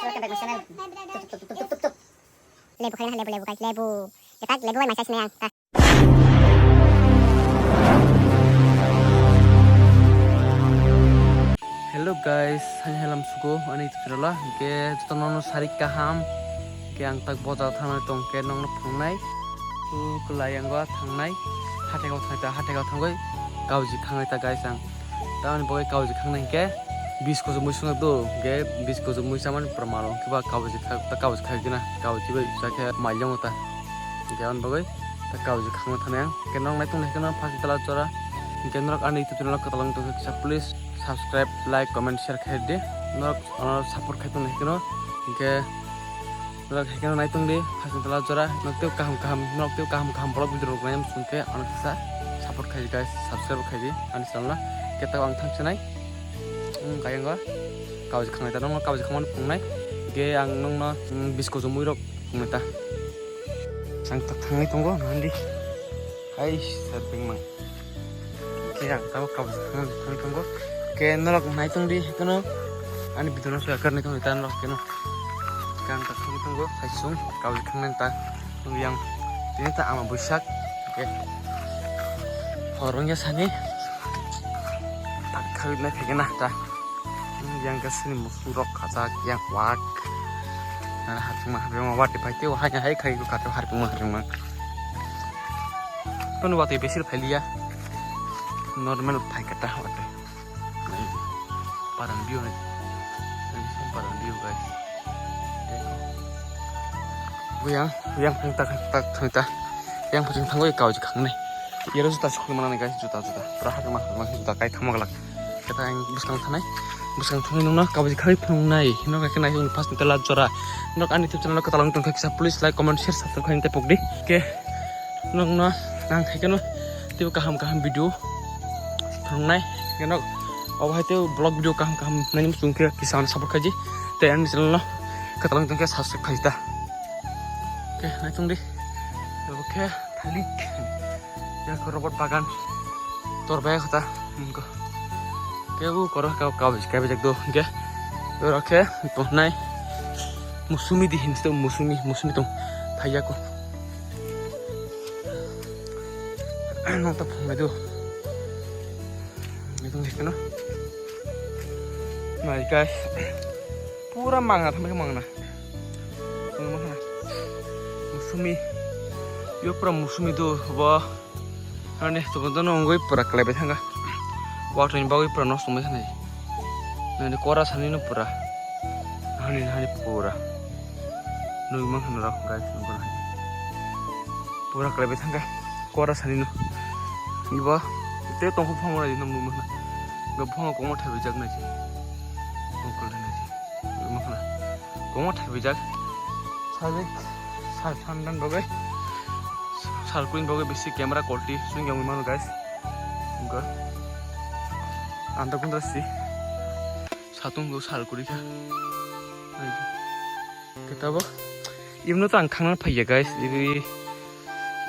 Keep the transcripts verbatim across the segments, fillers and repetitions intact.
Welcome back my channel. Tup, tup, tup, tup, tup, tup, tup. Lebu khaina lebu, lebu guys, lebu. Detak lebu bai maisa sinai ang. Hello guys, hani halam sugo ani channel o. Hingke jotono no sari kaham. Hingke ang tak boja thangnai tong khe nongno phungnai. Tu kwlai ang o thangnai. Hathai o thangnai ta, hathai o thangoi kauji khangnai ta guys ang. Tamoni bagwi kauji khangnai hingke biskot mui swngo do, hingke biskot mui chamani pura malo, hingke ba kauji kha-, ta kauji khagina, kauji bai chakhe mailongo ta. Hingke aboni bagwi ta kauji khangna thani ang. Hingke norok naitung naikhe no first tala jora. Hingke norok ani YouTube channel o kwtal wng tongkhe kisa please subscribe, like, comment, share khaidi. Norok, norok support khai tong naikhe no. Hingke Norok haikhe no naitung di, hasing tala jora, norok tei kaham kaham, norok tei kaham kaham vlog video rok naina muchung khe ano kisa support khai di guys, subscribe khai di ani channel no. Khe tabuk ang thang sinai, um, kayang o kauji khangnai ta, norok kauji khangmani phungnai, khe ang nokno, um, biskot mui rok phungnai ta. Ang tak thangnai tongo, nandi. Hai, sir, bengmang. Khe ang tabuk kauji khangna thangwi tongo. Khe norok naitung di, hwnkhe no ani video no share khainai tongo, ta norok khe no. Khe ang tak thangwi tongo, hai sung kauji khangnai ta. Nung yang tini ta ama buisak. Khe hor wngya sani tak khawi nai phaikhe na ta. Yang khe sini musuk rok khajak, yang wak. Nana harjingma harjingma wati pai tei hai hai khai khato harjingma harjingma. Kono wati besir phailiya. Normal phai kata wati. Parang view ni. Parang view guys. Buyang, buyang phang tak tak thang ta. Yang phang thang oi kauji khangnai. Yero juta sukli manani guys, juta juta. Pura harjingma harjingma juta kai thangma glak. Kata ang bwskang thanai. Bwskang thangwi nungno kabui khari phunuknai. Hino khe nai first ni tala jora. Nok ani YouTube channel kwtal wng tongkha kisa please like, comment, share, subscribe khaina tepok di. Khe nokno nang khaikhe no teibo kaham kaham video phunuknai. Khe nok obo hai tei vlog video kaham kaham naini muchung khe kisa ano support khaidi. Tei ani channel no kwtal wng tongkhe subscribe khaidi ta. Khe naitung di. Obo khe thalik. Yang khe robot bagan. Tor bai kota. Kebo koro kau kau kau bijak do. Khe oro khe tongnai musumi di hinsi to musumi, musumi tong. Thaiya ko. Nong ta phungai do. Naitung di keno. Nai guys. Pura mangna thamai mangna. Musumi. Yo pura musumi do bo. Ani to bondo no ngoi pura klebe thanga. Watoni bagwi pura nosto mai thani. Nani kora sani no pura. Hani hani pura. Nui mang hana rok guys nung kono hani. Pura klebe thanga. Kora sani no. Iba. Te tongkhu phang ora no nung mang. Ga phang ko mo thabi jak nai. Ko ko nai. Nung mang hana. Komo thaibaijak. Sajik sal sandan bagwi. Sal queen bagwi bisi camera quality swing yang mano guys. Wngkha. Anda kundra si. Satung go sal kuri kha. Kitabo. Imno tang khangna phaiya guys. Ibi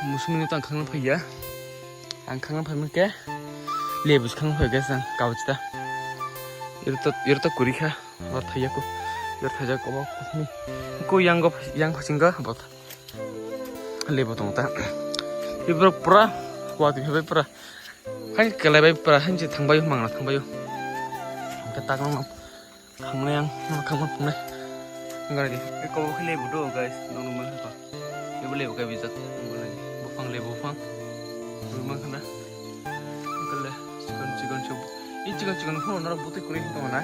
musumino tang khangna phaiya. Ang khangna phai mungke. Lebus khangna phai guys ang kawchita. Irto irto kuri kha. Bar thaiya ko, bar thaijak obo. Ko yang go, yang phasinga bot. Lebu tong ta. Ibrok pura, kuat ibrok pura. Hai kelai bai pura, hai je thangbai mangna thangbai. Ke tak nang khangna yang, khangma phunai. Enggak lagi. Ko bo lebu do guys, nong nong mah. Ibo lebu kaibijak, bufang lebu bufang. Bufang khana. Kale, chikon chikon chikon. I chikon chikon phano nara buti kuri tong na.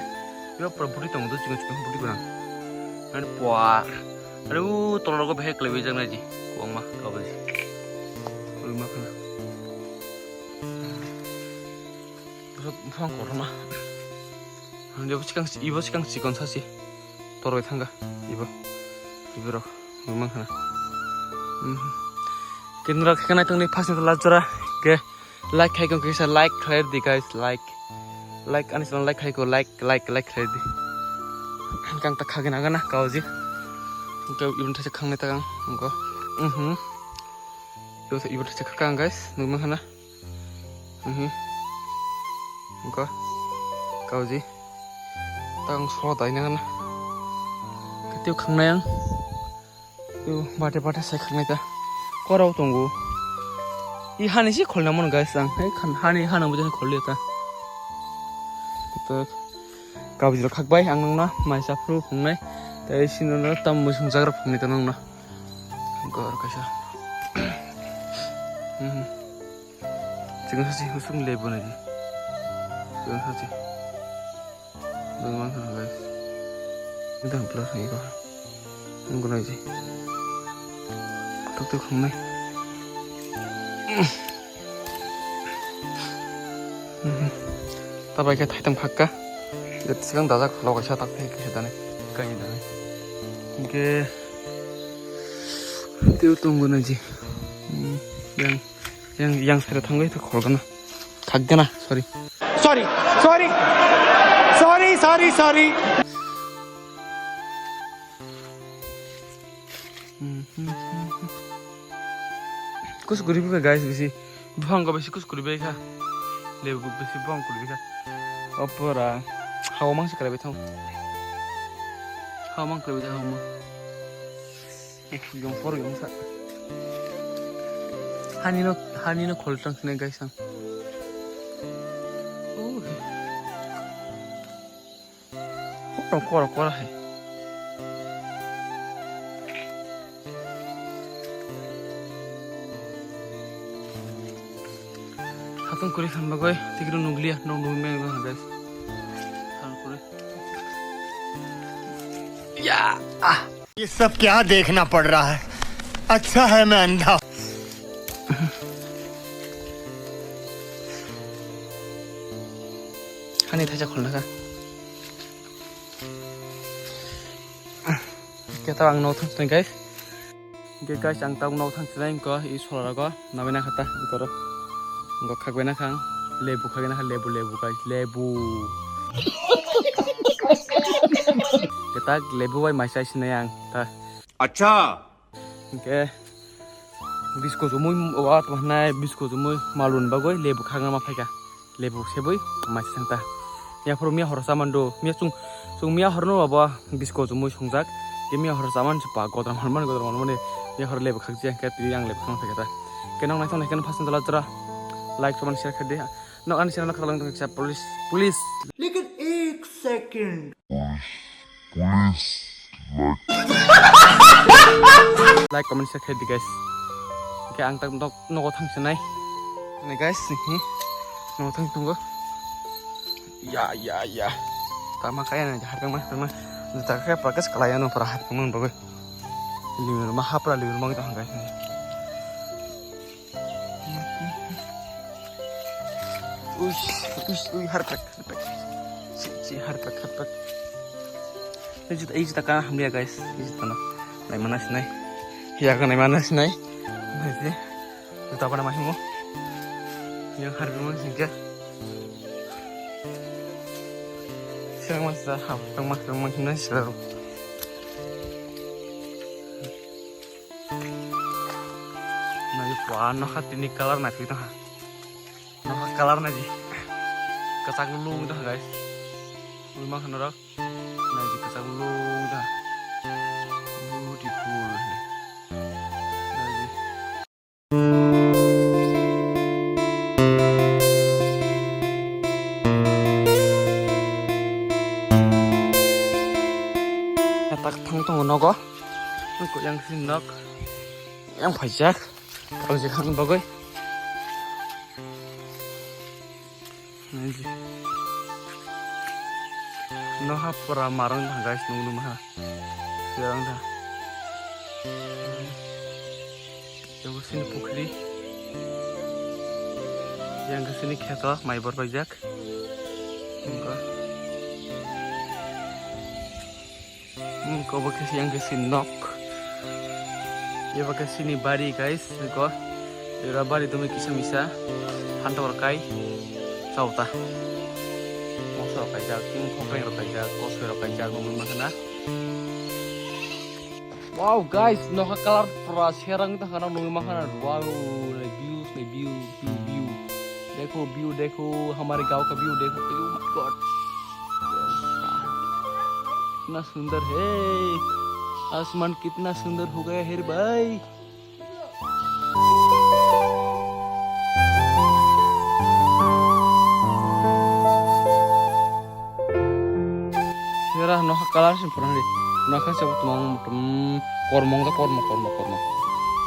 Ibo pura buti tong do chikon chikon buti kuri. Ani pua. Ani u tolor go behek lebijak na ji. Kuangma kabai. Bufang korma. Ani ibo chikon, ibo chikon chikon sasi. Toroi thanga ibo. Iborok nungmang khana. Kinrok khe nai tongni first ni last jora. Ke like khai kong kisa like khlai di guys, like. Like ani channel like khai ko like like like khlai di. Kang ta khagin agana kauji. Ke ibun thasa khangnai ta kang. Ko. Mhm. Ibun thasa kang guys. Nungmang khana. Mhm. Engko. Kauji. Tang so dai nang na. Tei khangnai ang. Tei bate bate sai khangnai ta. Korok tongo. I hani si kholna mano guys ang. Hai khan hani hana bujani khol ta. Tei kabujrok khakbai ang nangna mai sa phuru phungnai. Tei sino tam musung jagra phungnai ta nangna. Gor kaisa. Mhm. Chikon sachi husung lebu nai di. Chikon sachi. Bang bang kha guys. Ini dah plus ni ko. Nunggu nai di. Tuk tuk khangnai. Mhm. Tabai khe thaitam khakka. Sikang dajak lo kaisa tak thai kaisa dane. Kani dane. Hingke teu tongo nai di. Hmm, yang, yang, yang sere thangwi ta khol gana. Khak gana, sorry. Sorry, sorry. Sorry, sorry, sorry. Kus kuribi ka guys bisi. Buphang ko bisi kus kuribi ka. Lebu bisi buphang kuribi ka. Opora. Hawa mang se karibi thang. Hawa mang karibi thang hawa mang. Yung poro yung sa. Hani no, hani no khol tang sini guys ang. Uh. Kora, kora, kora hai. Hatung kuri khan bagoi, tikru nuglia, no nugmeng no guys. Hatung kuri. Ya, ah. ये सब क्या देखना पड़ रहा है? अच्छा है मैं अंधा। Hani thaisa khulna kha. Khe ta ang nok thang sinai guys. Hingke guys, ang tabuk nok thang sinai, wngkha i sola rogo nabai nakha ta, wngkha ro. Wngkha khakbai nakha ang. Lebu khakbai nakha, lebu, lebu guys, lebu. Hingke ta lebu bai mai chai sinai ang ta. Acha. Hingke bisko chumui, wa tongma hwnai bisko chumui malun bagoi lebu khakna ma phaikha. Lebu sebui mai sangta. Yaphuru miya horo chamando. Miya chung, chung miya horo no abo bisko chumui songjak. Ke miya horo chaman chupa godram hormani, godram hormani. Miya horo lebu khakjia hingke tini ang lebu khakna phaikha ta. Ke nong naithok naikhe no phasing tola jora. Like, comment, share khaidi. Nok ani channel no khaklang tongkha please, please. लेकिन एक second. Like, comment, share khaidi guys. Hingke ang tak nok, nogo thang sinai. Ni guys, ni nogo thang tongo. Ya, ya, ya. Tama kaya na harkang ma, harkang ma. Juta kaya practice kalaya no para harkang ma bagoi. Limur ma hapra limur ma guys. Uish, uish, ui, harpek, harpek. Si, si, harpek, harpek. Ini juta, ini juta kana hamya, guys. Ini juta no. Nai mana sinai. Ya, kan nai mana sinai. Nai si. Juta apa nama himu? Yang harpek mana sih, ya? Siang mas dah, ham, yang mas, yang mas, nai sih. Nai pua, no hati ni color nai pita ha. Nokha color naidi. Kwchak lung wngkha guys. Nugwi mankha norok. Naidi kwchak lung wngkha. Beautiful. Naidi. Tak thang tongo nogo. Ang kuyang sini nok. Yang phaijak. Ang je khang bagwi. Naidi. Noha pura marang tha guys, nung nung ha. Sirang tha. Yang sini pukhri. Yang sini kheto, mai bor paijak. Nungka. Hmm, kobo khe yang khe si nok. Eba khe sini bari guys, niko. Era bari tumi kisa misa. Hantok rok kai. Chauta. Moso rok kaijak, hmm, khongkreng rok kaijak, kosoi rok kaijak, nungwi mankha na. Wow guys, nokha color pura serang ta khana nungwi mankha na. Wow, views, view, view, view. Dekho, view dekho, hamare gaon ka view dekho. Oh my God. Yes. Kitna sundar hai. आसमान कितना सुंदर हो गया है रे भाई। Sera nokha colour sin pura ni. Nokha se tumang mutum kormo, kormo, kormo, kormo.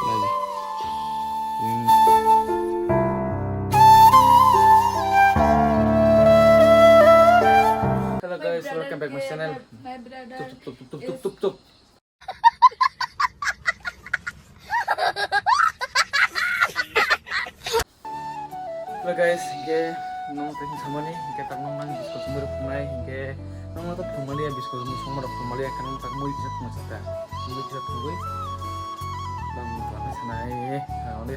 Nai. Hmm. Hello guys, welcome back my channel. My brother. Tup, tup, tup, tup, tup, tup, tup. Hello guys, hingke nong tei samani hingke tak nong nang biskot sumui rok phungnai hingke nong no to phungmani ya biskot sumui songma rok phungmani ya kanang tak mui kisa phungo sata mui kisa phungoi bang bang sanai ha ole.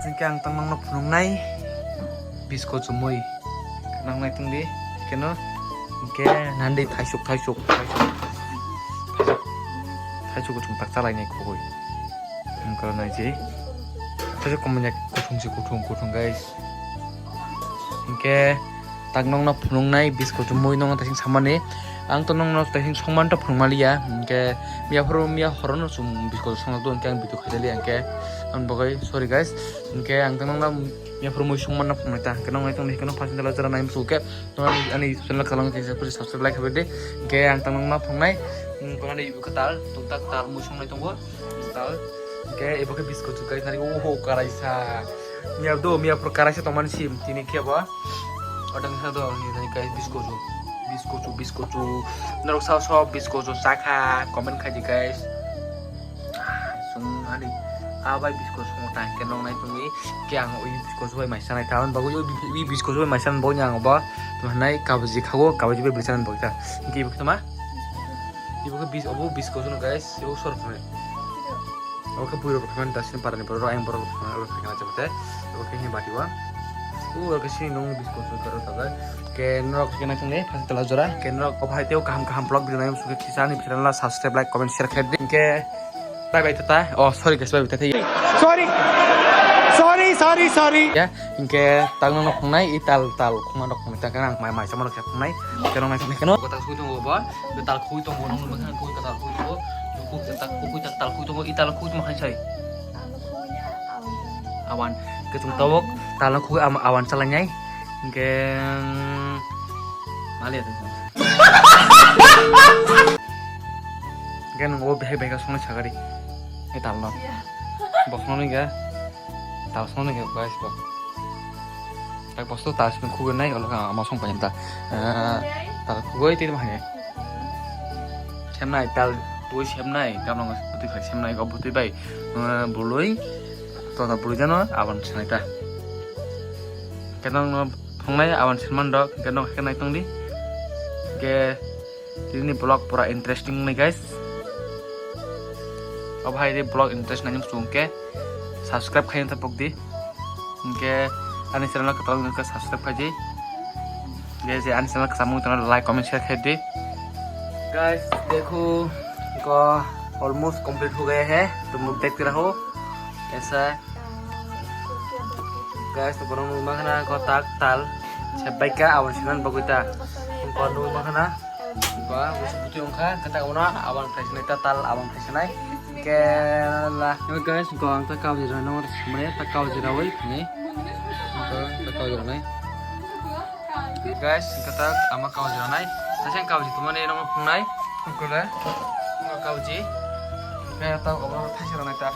Hingke ang tang nong no phunuknai biskot sumui. Nang nai tongdi, keno, hingke nandi thaisuk, thaisuk, thaisuk, thaisuk, thaisuk kuchung tak chalai nai khogoi. Hingke nai je, thaisuk komanya kuchung se kuchung, kuchung, guys. Hingke tak nong no phunuknai biskot sumui nong no thaising samani. Ang to nong no thaising songman to phunukmaliya, hingke miya phuru miya horo no chum biskot songno do, hingke ang video khaidali, hingke ang bagoi, sorry guys, hingke ang to nong no. Yang phuru mui songman na phungnai ta, hingke nong nai tongdi, hingke nong first dala jora nai muchung khe, nong ani, ani channel kalang khe, please subscribe, like, khabai di. Hingke ang tang nong ma phungnai, hmm, konani ibu khe tal, tung tak tal mui songnai tongo, tal. Hingke ibu khe biskot chu kai nari, oho, karaisa. Miya do, miya phuru karaisa tongmani sim, tini khe bo. Odang sa do, ni nai kai biskot chu, biskot chu, biskot chu. Norok sao sao biskot chu chakha, comment khai di guys. Ah, sung ani, ah, bai biskot songo ta, hingke nong nai tongdi. Ke ang ui biskot bai mai sanai ta, bagwi ui bi-, ui biskot bai mai sanai bagwi ang bo tongmani kabuji khago, kabuji bai bwsani bagwi ta. Hingke ibo khe tongma? Ibo khe bis-, obo biskot no guys, ibo sor phai. Obo khe bui rok phai mani ta sini parani borok rok, ayang borok rok phai mani oro phai kana jabo te. Obo khe hini bati o. U oro khe sini nung biskot soi karo ta guys. Ke norok khe nai tongdi, phai tala jora. Ke norok obo hai teo kaham kaham vlog video nai muchung khe kisa ani channel la subscribe, like, comment, share khe di. Hingke Bye bye tata. Oh, sorry guys, bye bye tata. Sorry. Sorry, sorry, sorry. Ya, hingke tal no khungnai, i tal, tal khungma no khungnai, ta khe ang mai, mai sama no khe khungnai. Khe nong nai khungnai khe no. Ko tal khui tongo bo, ko tal khui tongo, nong nang khui, ko tal khui tongo. Ko tal khui, tal khui tongo, i tal khui tongma khai sai. Awan, ke chung tawok, tal no khui am-, awan chalai nai. Hingke, mm, mali atu. Hingke nung o behai behai khe songnai sagari. E tal no. Iya. Bo songnai khe. Tal songnai khe guys bo. Tak bosto tal song khugwi nai olo ama song paiyam ta. Eh, tal khugwi twi ma hai. Semnai tal twi semnai gamang bwtwi khai semnai go bwtwi bai. Eh, bului. To ta bului jano aban senai ta. Kenang no phungnai aban senman dok kenang khe nai tongdi. Ke Tini vlog pura interesting ni guys. Obo hai de vlog interest nani muchung khe subscribe khaina tapok di. Hingke ani channel kwtal wngkha subscribe khai di. Je je ani channel kwcham wngkha like comment share khai di. Guys, dekho, ko almost complete ho gaya hai. Tum log dekhte raho. Aisa Guys, to borok nugwi mankha na ko tak tal sepai kha aboni sinan bagwi ta. Ko nugwi mankha na ba busu buti wngkha khe ta uno aboni phai sinai ta tal aboni phai sinai. Ke la. Yo guys, ko ang ta kauji roi nang samre ta kauji rawi ni. Ko ta kauji roi nai. Guys, hingke tak ama kauji rwnai. Taisang kauji tumani nongno phungnai. Ukule. Nongno kauji. Hingke tak obo thaisa rwnai ta.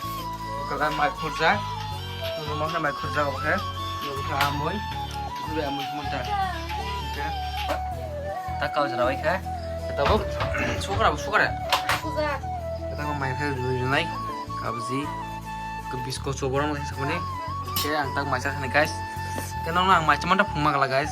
Ukule mai khurjak. Nongno mangkhe mai khurjak obo khe. Obo khe amui. Ukule amui khumta. Hingke tak kauji rwnai khe. Tabuk sukra, sukra. Sujak. Tak mai khe rwnai. Kauji. Ke biskot choborong lai sakmani. Ke ang tak mai sakni guys. Ke nongno ang mai chamanta phungma gala guys.